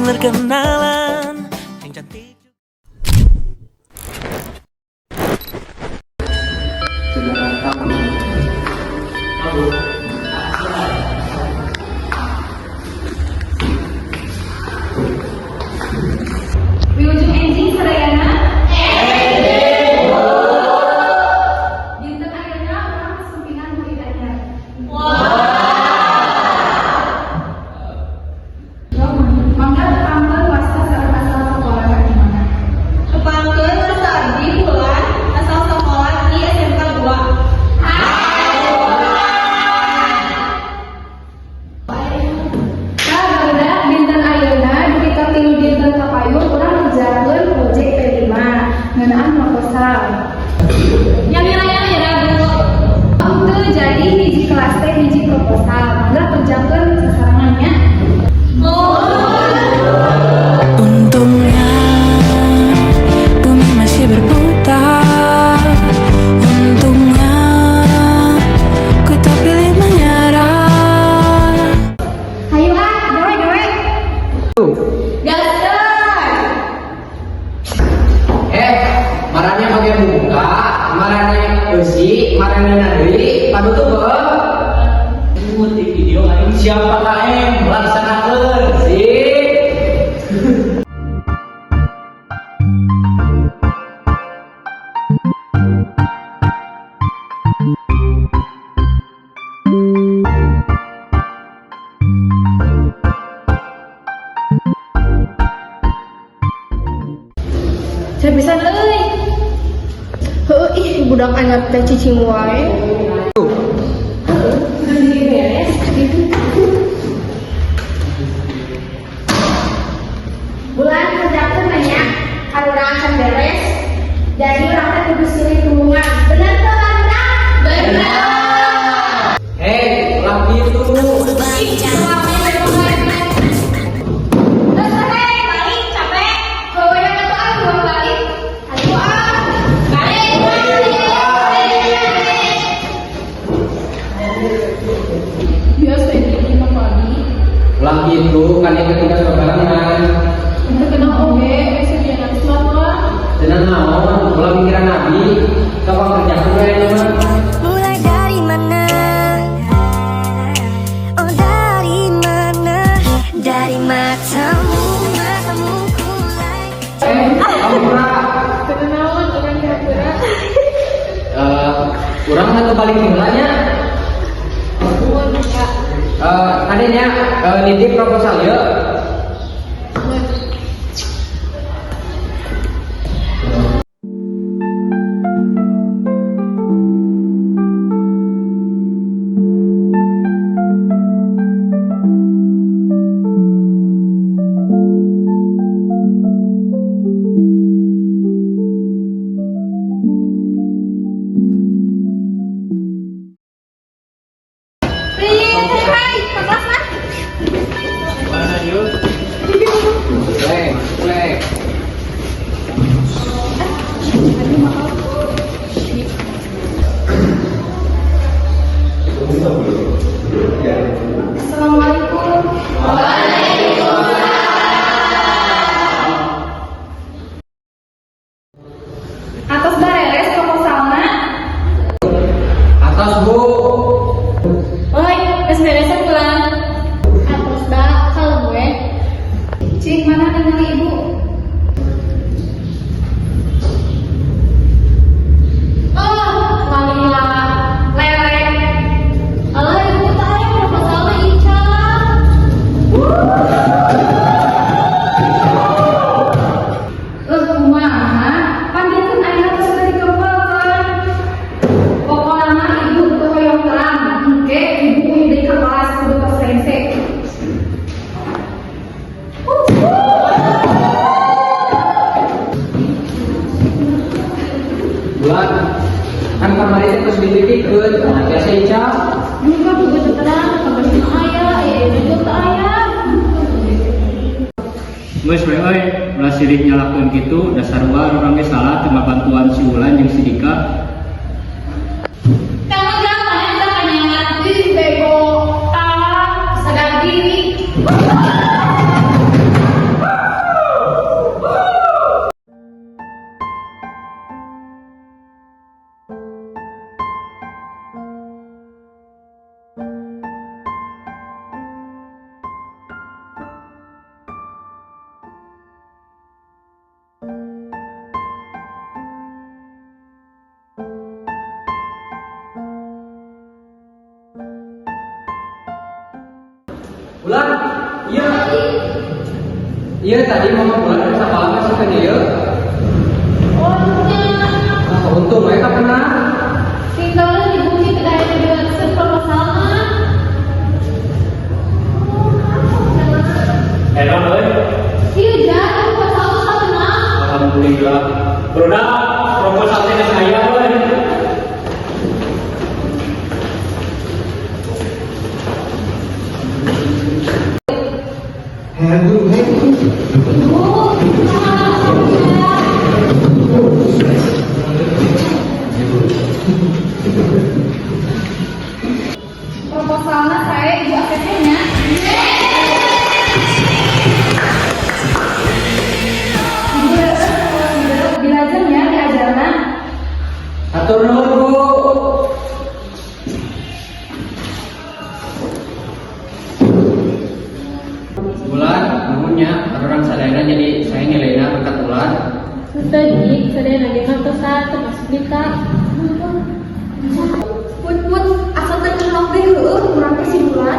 Bener kenalan yang cantik. Wilujeng enjing sadayana. Dinten ayeuna urang kasumpingan murid anyar. Mangga tepangkeun wasta sareng asal sakola di mana? Tepangkeun, wasta abdi Wulan, asal sekolah di SMK 2. Nah, barudak, dinten ayeuna dugi ka 3 dinten kapayun urang ngerjakeun project P5 ngeunaan proposal. Yang nilainya ya, Bu. Henteu, jadi hiji kelas teh hiji proposal. Mangga kerjakeun sasarengan nya. Untungnya bumi masih berputar. Untungnya ku tak pilih menyerah. Hayu ah, gawe gawe. Gaskeun. Eh, maraneh bagian muka, maraneh eusi, maraneh deui, padu tuh beuh. Di video aing siap KM laksanakeun. Sip. Saya bisa euy. Heuh ih, budak anyar teh cicing wae. Beres gitu. Bulan, kerjakeun nanya, urang acan beres. Jadi urang teh kudu silih tulungan. Bener teu, barudak? Bener. Eh, ulah kitu. Terus hei, balik capek. Heuh ya atuh ah, buang balik. Ayo ah. Balik. Balik. Biasa ini mah pagi. Ulah kitu, kan yang ketiga barengan. Henteu kena oge, we sediana selat lah. Cenah naon, ulah mikiran nabi. Sok kerjakeun we aya mah. Mulai dari mana? Oh, dari mana? Dari matamu, matamu kulai. Eh, ampura. Teu naon urang dihampura. Eh, urang mah teu balik heula nya. Eh, adanya nitip proposal yuk. Hai, hai, ke kelas lah. Mana yuk? Lek, lek. Assalamualaikum. Atos bareres proposalna? Atos, Bu. Oi, geus beres pulang. Atos da, kalem we. Cik, mana ningali ibu? Oh, malila lelek. Alah, ibu teh aya proposalna ical. Eh, kumaha? Pan dinten ayeuna teh sudah dikempelkeun. Pokona mah ibu teu hoyong terang. Engke ibu uih deui ka kelas kudu tos rengse. Bulan, kan kamari teh terus dititipkeun, nah biasa ical. Duka juga teu terang, kabar mah aya, aya juga teu aya. Geus we euy, ulah silih nyalahkeun kitu, dasar sarua urang ge salah teu ngabantuan si Wulan jeung si Dika. Tanggung jawab mana eta kanyangan. Ih, bego. Tah, sadar diri. Bulan, iya. Iya, tadi mama Bulan ke sekolah masuk ke dia. Oh, nya. Ah, untung mereka pernah. Tinggalnya dibuki ke daerah beres proposal mah. Enak euy. Iya, Jan, proposal tuh menang. Alhamdulillah. Barudak, proposal teh geus aya euy. Hei guru, hei guru. Ibu, sama proposalnya saya Ibu ACC-nya. Ibu dilajengnya diajarna. Hatur nuhun, Bu. Bulan, nuhun nya, urang sadayana jadi saya nilainya berkat Bulan. Teu di, sadayana ge mah tos termasuk Dita. Put put, asal teu ngelok deh heueuh, urang teh si Bulan.